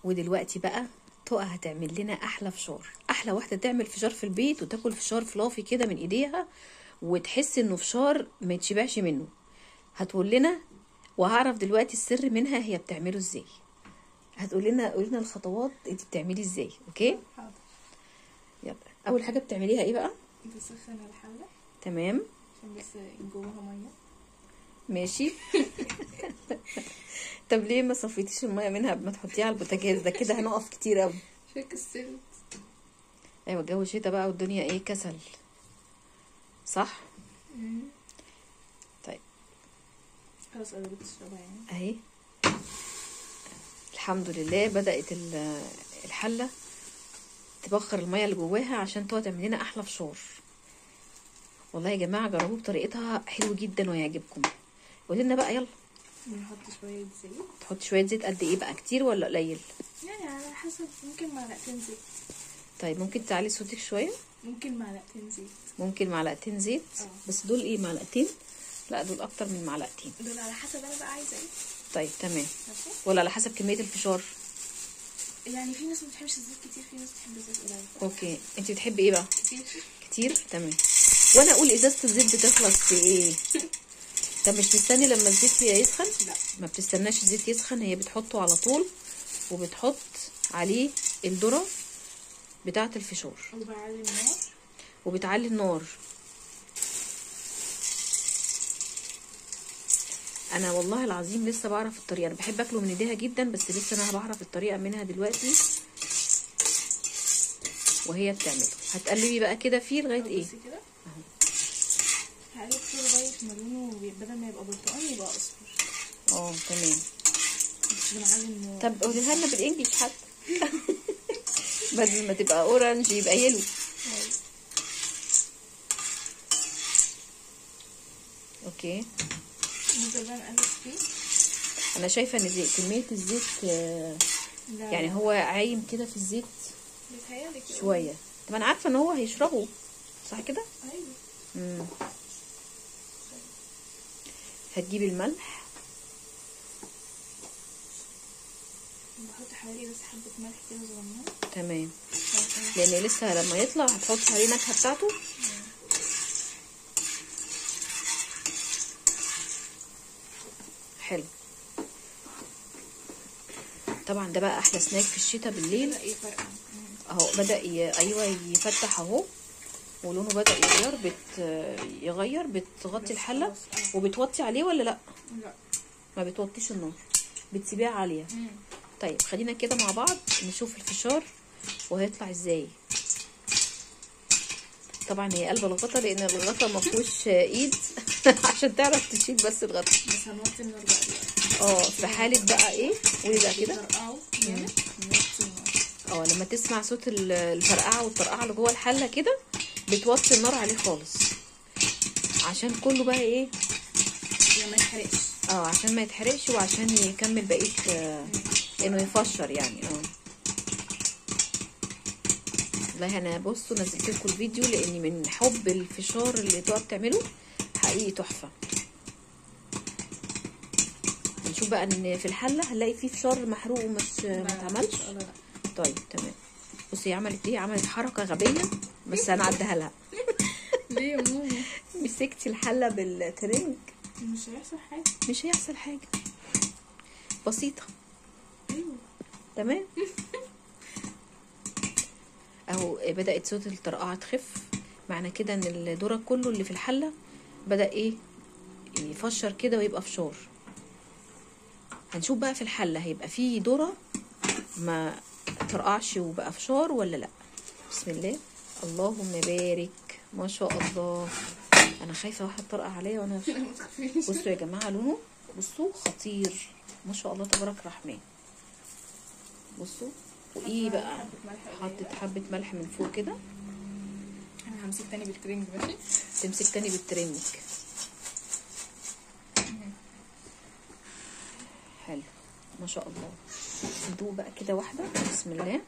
ودلوقتي بقى تقى هتعمل لنا احلى فشار، احلى واحدة تعمل فشار في البيت وتاكل فشار fluffy كده من ايديها وتحس انه فشار ما يتشبعش منه. هتقول لنا، وهعرف دلوقتي السر منها هي بتعمله ازاي. هتقول لنا، قولي لنا الخطوات انت بتعملي ازاي. okay حاضر. يلا، اول حاجة بتعمليها ايه بقى؟ بسخن الحلة. تمام، عشان بس جواها مية. ماشي. طب ليه ما صفيتيش المية منها قبل ما تحطيها على البوتاجاز؟ ده كده هنقف كتير قوي. عشان كسلت. ايوه الجو شتا بقى والدنيا ايه، كسل، صح؟ طيب خلاص قربت تشربها يعني اهي. الحمد لله بدأت الحلة تبخر المية اللي جواها عشان تقعد تعمل لنا احلى فشار. والله يا جماعة جربوه بطريقتها، حلو جدا ويعجبكم. قولي لنا بقى، يلا نحط شوية زيت. تحط شوية زيت قد ايه بقى، كتير ولا قليل؟ يعني على حسب، ممكن معلقتين زيت. طيب ممكن تعلي صوتك شوية؟ ممكن معلقتين زيت. ممكن معلقتين زيت. بس دول ايه، معلقتين؟ لا دول اكتر من معلقتين. دول على حسب انا بقى عايزه ايه. طيب تمام. ولا على حسب كمية الفشار؟ يعني في ناس ما بتحبش الزيت كتير، في ناس بتحب الزيت قليل. okay، انت بتحبي ايه بقى؟ كتير. كتير، تمام. وانا اقول ازازة الزيت بتخلص في ايه؟ طب مش تستني لما الزيت يسخن؟ لا، ما بتستناش الزيت يسخن، هي بتحطه على طول وبتحط عليه الذرة بتاعه الفشار. وبعلي النار. وبتعلي النار. انا والله العظيم لسه بعرف الطريقة، انا بحب اكله من ايديها جدا، بس لسه انا بعرف الطريقة منها دلوقتي وهي بتعمله. هتقلبي بقى كده فيه لغاية ايه؟ كده اهو. هقلب فيه لغاية ما لونه بدل ما يبقى برتقاني يبقى اصفر. تمام. بس بنعلي النار. طب قوليها لنا بال English حتى. بدل ما تبقى orange يبقى yellow. okay. نفضل بقى نقلب فيه. انا شايفه ان زي كمية الزيت يعني هو عايم كده في الزيت بيتهيألي شوية. طب انا عارفه ان هو هيشربه، صح كده؟ ايوه. هتجيبي الملح. بحط حوالي بس حبه ملح كده صغننه. تمام، لان لسه لما يطلع هتحطي عليه النكهة بتاعته. حلو. طبعا ده بقى احلى سناك في الشتاء بالليل. اهو بدأ ايوه يفتح اهو، ولونه بدأ يغير. يغير. بتغطي الحلة وبتوطي عليه ولا لا؟ لا، ما بتوطيش النار، بتسيبيها عالية. طيب خلينا كده مع بعض نشوف الفشار وهيطلع ازاي. طبعا هي قلبه الغطا لان الغطا ما فيهوش ايد عشان تعرف تشيل بس الغطا. بس هنوطي النار بقى دلوقتي. في حاله بقى ايه، قولي بقى كده. لما تسمع صوت الفرقعه والطرقعه اللي جوه الحلة كده بتوطي النار عليه خالص، عشان كله بقى ايه، ما يتحرقش. عشان ما يتحرقش وعشان يكمل بقية انه يفشر يعني. والله انا بصوا نزلت لكم الفيديو لاني من حب الفشار اللي تقعد تعمله حقيقي تحفة. نشوف بقى ان في الحلة هنلاقي فيه فشار محروق ومش ما اتعملش. طيب تمام. بصي عملت ايه، عملت حركة غبية بس انا عديها لها. ليه يا ماما؟ مسكتي الحلة بالترنج. مش هيحصل حاجة. مش هيحصل حاجة، بسيطة. ايوه تمام. اهو بدأت صوت الطرقعه تخف، معنى كده ان الذرة كله اللي في الحلة بدأ ايه، يفشر كده ويبقى فشار. هنشوف بقى في الحلة هيبقى فيه ذره ما ترقعش وبقى فشار ولا لا. بسم الله، اللهم بارك، ما شاء الله. انا خايفة واحدة تطرقع عليا وانا بصوا يا جماعة لونه، بصوا خطير ما شاء الله تبارك الرحمن. بصوا وايه بقى، حطت حبه ملح من فوق كده. انا همسك تاني بالترنج. ماشي، تمسك تاني بالترنج. حلو ما شاء الله. ندوق بقى كده واحدة. بسم الله.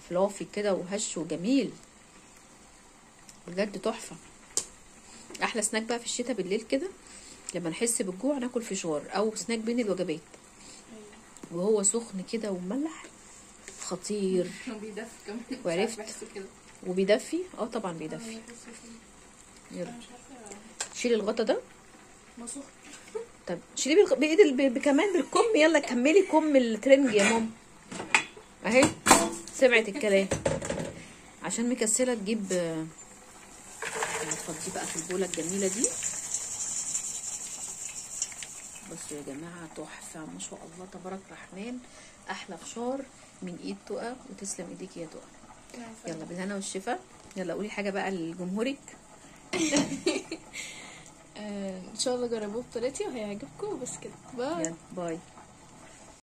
فلافي كده وهش وجميل بجد، تحفة. احلى سناك بقى في الشتاء بالليل كده لما نحس بالجوع ناكل فشار او سناك بين الوجبات. وهو سخن كده ومملح، خطير. بيدفي كمان. وعرفت. بحسه كده. وبيدفي، طبعا بيدفي. يلا انا مش عارفه. شيلي الغطا ده. ما سخن. طب شيليه بايد كمان بالكم. يلا كملي كم الترنج يا ماما. اهي سمعت الكلام عشان مكسله تجيب. نفضيه بقى في البوله الجميلة دي. بصوا يا جماعة تحفة ما شاء الله تبارك الرحمن، احلى فشار من ايد تقى، وتسلم ايديك يا تقى. يلا بالهنا والشفا. يلا قولي حاجة بقى لجمهورك. ان شاء الله جربوه بطريقتي وهيعجبكم. بس كده، bye. يلا bye.